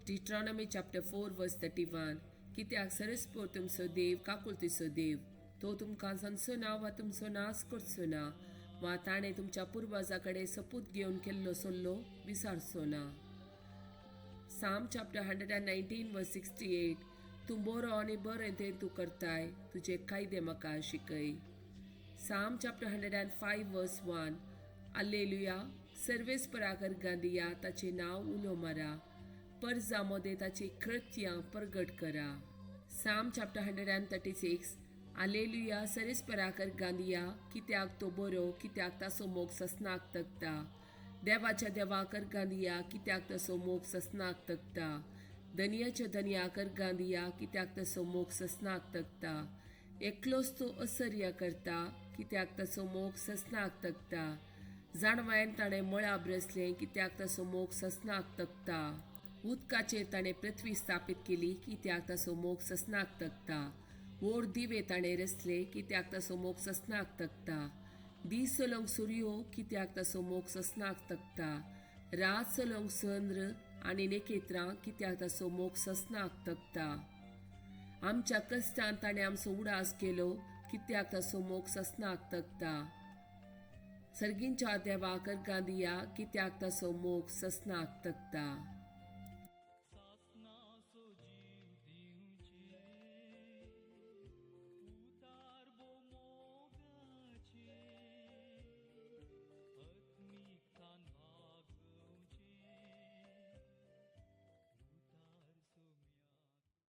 Deuteronomy chapter 4 verse 31, कित्याक सरस्पोर तुमचो देव काकुळतीचो देव, तो तुमकां सांजचो ना वा तुमचो नाश करचो ना वा ताणें तुमच्या पुर्वजा कडेन सपूत घेवन केल्लो सल्लो विसारचो ना. Psalm chapter 119 verse 68, तूं बरो आनी बरें तें तूं करताय, तुजे कायदे म्हाका शिकय. Psalm chapter 105 verse 1, alleluia, सर्वेस्पराकर गांदिया, ताचें नांव उलो मारा, परजा मदें ताची कृत्यां प्रगट करा. Psalm chapter 136, alleluia, सरेस्पराकर गांदिया, कित्याक तो बरो, कित्याक ताचो मोग ससनाक तगता. देवाच्या देवाकर गांदिया, कित्याक तसो मोग ससनाक तगता. दनियाच्या दनियाकर गांदिया, कित्याक तसो मोग ससनाक तगता. एकलोच तो असर्य करता, कित्याक तसो मोग ससनाक तगता. जाणवायन ताणें मळाब रचलें, कित्याक तसो मोग ससनाक तगता. उदकाचेर ताणें पृथ्वी स्थापीत केली, कित्याक तसो मोग ससनाक तगता. व्हड दिवे ताणें रचले, कित्याक तसो मोग ससनाक तगता. दीस चलोवंक सुर्यो, कित्याक तसो मोग ससनाक तगता. रात चलोवंक चंद्र आनी नखेत्रां, कित्याक तसो मोग ससनाक तगता. आमच्या कश्टान ताणें आमचो उडास केलो, कित्याक तसो मोग ससनाक तगता. सर्गींच्या देवाक गांदिया, कित्याक तसो मोग ससनाक तगता.